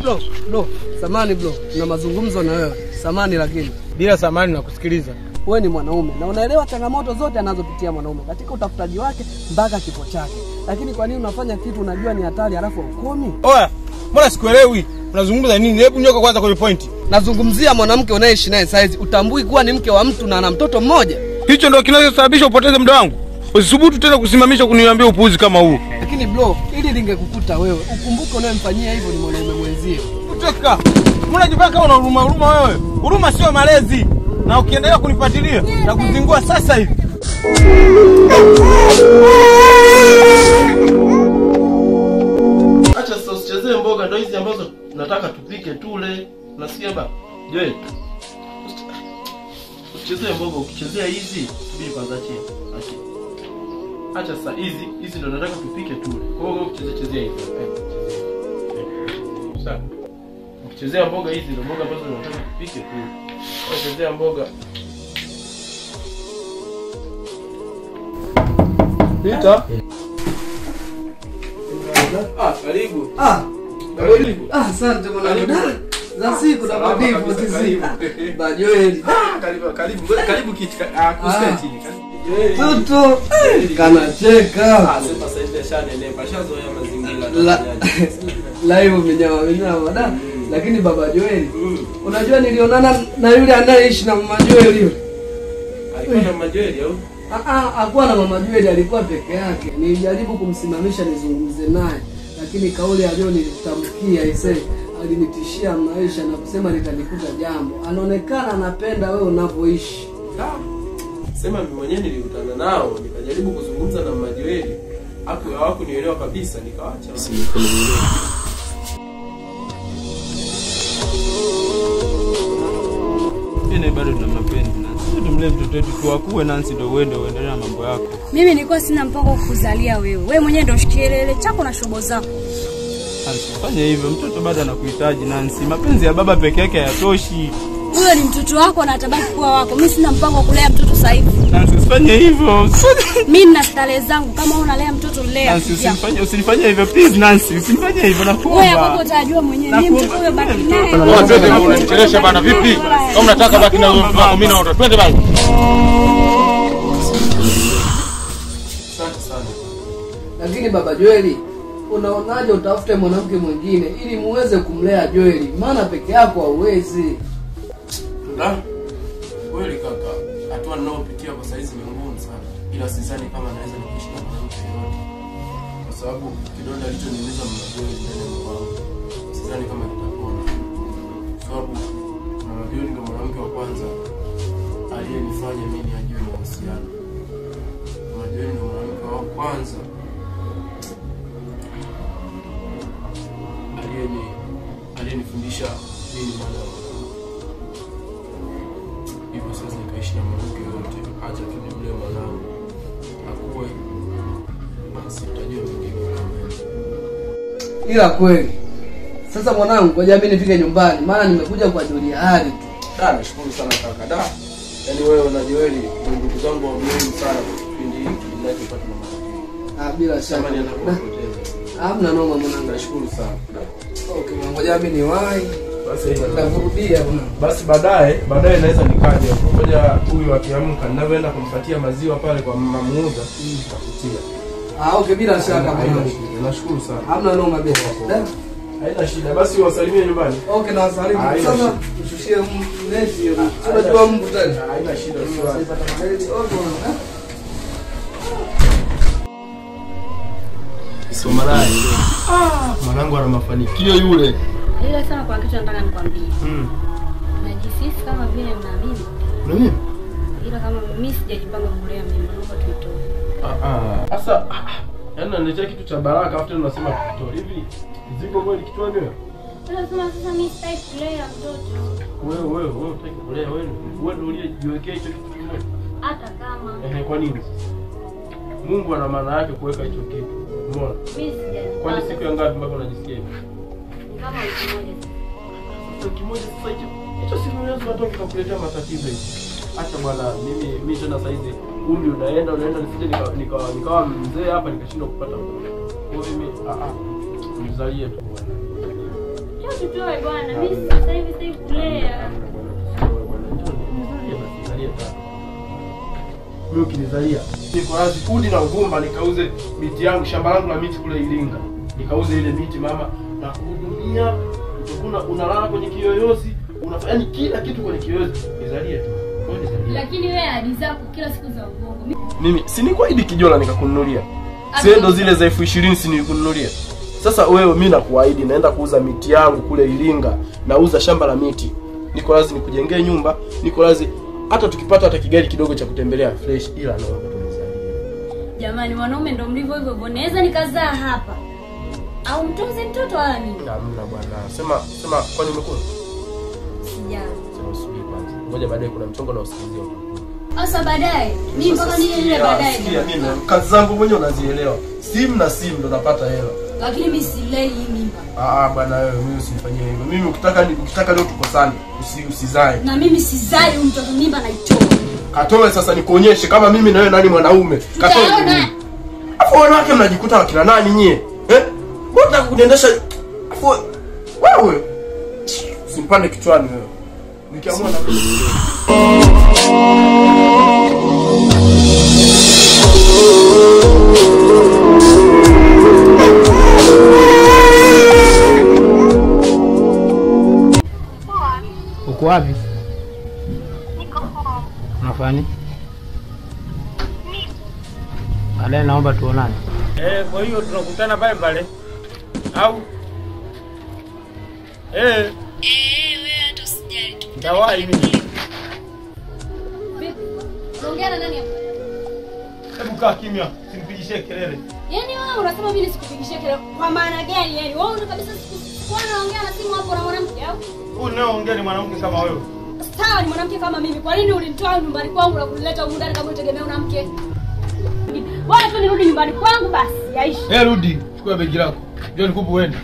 Bro, bro, samani bro, na mazungumzo na wewe. Samani lakini. Bila samani na kusikiliza. Wewe ni mwanaume na unaelewa changamoto zote anazopitia mwanaume katika utafutaji wake mpaka kifo chake. Lakini kwa nini unafanya kitu unajua ni hatari halafu ukomi? Oya, mbona sikuelewi? Unazungumza nini? Hebu nyoka kwanza kwenye point. Nazungumzia mwanamke unayeishi naye saizi, utambui kuwa ni mke wa mtu na ana mtoto mmoja. Hicho ndio kinachosababisha upoteze muda wangu. Usisubutu tena kusimamisha kuniambia upuuzi kama huu. Lakini bro, ili lingekukuta wewe, ukumbuke unayemfanyia hivyo ni mwanaume mwenzie. Kutoka. Mbona unajifanya kama una huruma huruma wewe? Huruma sio malezi. Na ukiendelea kunifuatilia na kuzingua sasa hivi. Acha sasa usichezee mboga, ndio hizi ambazo nataka tupike tule. Unasikia ba? Je. Usichezee mboga, ukichezea hizi subiri kwanza achia. Achia. Acha sasa hizi, hizi ndio nataka tupike tule. Kwa hiyo ukichezea chezea hizi. Sawa. Ukichezea mboga hizi ndio mboga ambazo nataka tupike tule. Ukichezea mboga. Pita. Ah, karibu. Ah, karibu. Ah, asante mwanangu. Za siku na madivu tizi. Bajoeli. Ah, karibu karibu. Karibu kiti. Ah, kusema chini. Toto kanacheka. Ah, sasa sasa hivi ashanenepa, ashazoea mazingira. Live minyama minyama da. Lakini baba Joeli, unajua nilionana na yule anayeishi na mama Joeli yule. Alikuwa na mama Joeli au? Hakuwa na mama Joeli, alikuwa peke yake. Nilijaribu kumsimamisha nizungumze naye, lakini kauli aliyonitamkia ise alinitishia maisha na kusema litanikuta jambo. Anaonekana anapenda wewe unavyoishi. Sema mimi mwenyewe nilikutana nao, nikajaribu kuzungumza na mama Joeli, hawakunielewa kabisa, nikawaacha. Mimi bado tuna mapenzi na sisi tumlee mtoto wetu tuakue. Nancy ndio uende uendelee na mambo yako. Mimi nilikuwa sina mpango kukuzalia wewe. Wewe mwenyewe ndio shikielele chako na shobo zako. Nancy, fanya hivyo, mtoto bado anakuhitaji Nancy. Mapenzi ya baba peke yake hayatoshi. Huyo ni mtoto wako na atabaki kuwa wako. Mimi sina mpango wa kulea mtoto sasa hivi. Nancy, usifanye hivyo. Mimi nina starehe zangu. Kama unalea mtoto lea. Nancy, usifanye hivyo please Nancy. Usifanye hivyo nakuomba. Wewe hapo utajua mwenyewe. Mimi mtoto huyo baki naye. Wewe twende, unanichelewesha bana vipi? Kama unataka baki na mtoto wako mimi naondoka. Twende bana. Asante sana. Lakini baba Joeli, unaonaje utafute mwanamke mwingine ili muweze kumlea Joeli? Maana peke yako hauwezi. Na kweli kaka, hatua ninayopitia kwa saizi ni ngumu sana. Ila sidhani kama naweza kuishi na mwanamke yeyote. Kwa sababu kidonda alichoniumiza mama Joeli ndani ya moyo wangu, sidhani kama nitapona. Kwa sababu mama Joeli ndio mwanamke wa kwanza aliyenifanya mimi niajue mahusiano. Mama Joeli ndio mwanamke wa kwanza aliyenifundisha nini maana ya hivyo. Sasa nikaishi na mwanamke yote, acha tu nimlee mwanangu akue, basi utajua mengine. Ila kweli sasa mwanangu, ngoja mimi nifike nyumbani, maana nimekuja kwa ajili ya hali tu. Da, nashukuru sana kaka. Da, yaani wewe na Joeli ndio ndugu zangu wa muhimu sana kwa kipindi hiki ninachopata na matatizo. Ah, bila shaka. Hamna noma mwanangu, nashukuru sana. Okay, ngoja mimi niwahi. Basi nitakurudia bwana. Basi baadaye naweza nikaja. Ngoja huyu akiamka ninavyoenda kumpatia maziwa pale kwa mama muuza, nitakutia. Ah, okay, bila shaka mwanangu. Nashukuru sana. Hamna noma bila. Haina shida. Basi wasalimie nyumbani. Okay, na wasalimu. Sasa ushushie neti hiyo. Unajua mbu tena. Haina shida. Okay. Somalai. Ah, mwanangu ana mafanikio yule. Ila sana kwa kitu nataka nikwambie. Najisisi kama vile nina mimi. Una mimi? Ila kama mimi sijajipanga kulea mimi, naomba tuitoe. Sasa yaani unaniletea kitu cha baraka afu tena unasema tuitoe. Hivi ziko kweli kichwani wewe? Unasema sasa mimi sitaki kulea mtoto. Wewe unataka kulea wewe? Wewe ndio uliyejiwekea hicho kitu kimoja. Hata kama. Kwa nini sasa? Mungu ana maana yake kuweka hicho kitu. Umeona? Mimi sijajipanga. Kwani siku ya ngapi mpaka unajisikia hivi? Kama wiki moja. Sasa wiki moja sasa hicho si unaweza watu kukuletea matatizo hivi. Acha bwana, mimi tena saizi umri unaenda nisije nikawa mzee hapa nikashindwa kupata mtoto. Kwa hiyo mimi mzalie tu bwana. Tutoe bwana. Mimi sasa hivi sitaki kulea. Mimi ukinizalia niko radhi udi na uvumba nikauze miti yangu, shamba langu la miti kule Iringa. Nikauze ile miti mama na kuhudumia, utakuna unalala kwenye kiyoyozi, unafanya yani kila kitu kwenye kiyoyozi. Nizalie tu. Wewe nizalie. Lakini wewe ahadi zako kila siku za uongo. Mimi si nikuahidi kijola nikakununulia. Sendo zile za 20,000 si nilikununulia. Sasa wewe mimi nakuahidi naenda kuuza miti yangu kule Iringa, nauza shamba la miti. Niko radhi nikujengee nyumba, niko radhi hata tukipata hata kigari kidogo cha kutembelea fresh, ila naomba tunizalie. Jamani wanaume ndio mlivyo hivyo hivyo. Naweza nikazaa hapa. Au mtunze mtoto wala nini? Hamna bwana. Sema kwani umekula? Sijala. Sema usubiri kwanza. Ngoja baadaye kuna mchongo na usikilizie. Sasa baadaye. Mimi mpaka nije nile baadaye. Sikia mimi kazi zangu mwenyewe unazielewa. Simu na simu ndo napata hela. Lakini mimi silei hii mimba. Ah bwana wewe mimi usinifanyie hivyo. Mimi ukitaka leo tukosane, usizae. Na mimi sizai huyu mtoto, mimba naitoa. Katoe sasa nikuonyeshe kama mimi na wewe nani mwanaume. Katoe. Afu wanawake mnajikuta wakina nani nyie? Eh? Mbona unataka kuniendesha? Afu wewe usinipande kichwani wewe. Nikiamua na Uko wapi? Niko home. Unafanya nini? Baadaye naomba tuonane. Kwa hiyo tunakutana pale pale. Au? Wewe hata usijali. Ndawai mimi. Vipi? Unaongea na nani hapa? Hebu kaa kimya, usinipigishie kelele. Yaani wewe unasema mimi nisikupigishie kelele kwa maana gani? Yaani wewe una kabisa sikuwa naongea na simu hapo na mwanamke au? Huyu unayeongea ni mwanamke kama wewe. Sawa, ni mwanamke kama mimi. Kwa nini ulinitoa nyumbani kwangu na kunileta humu ndani kama utegemea mwanamke? Bora tu nirudi nyumbani kwangu basi, yaishi. Rudi, chukua begi lako. Njoo nikupe uende.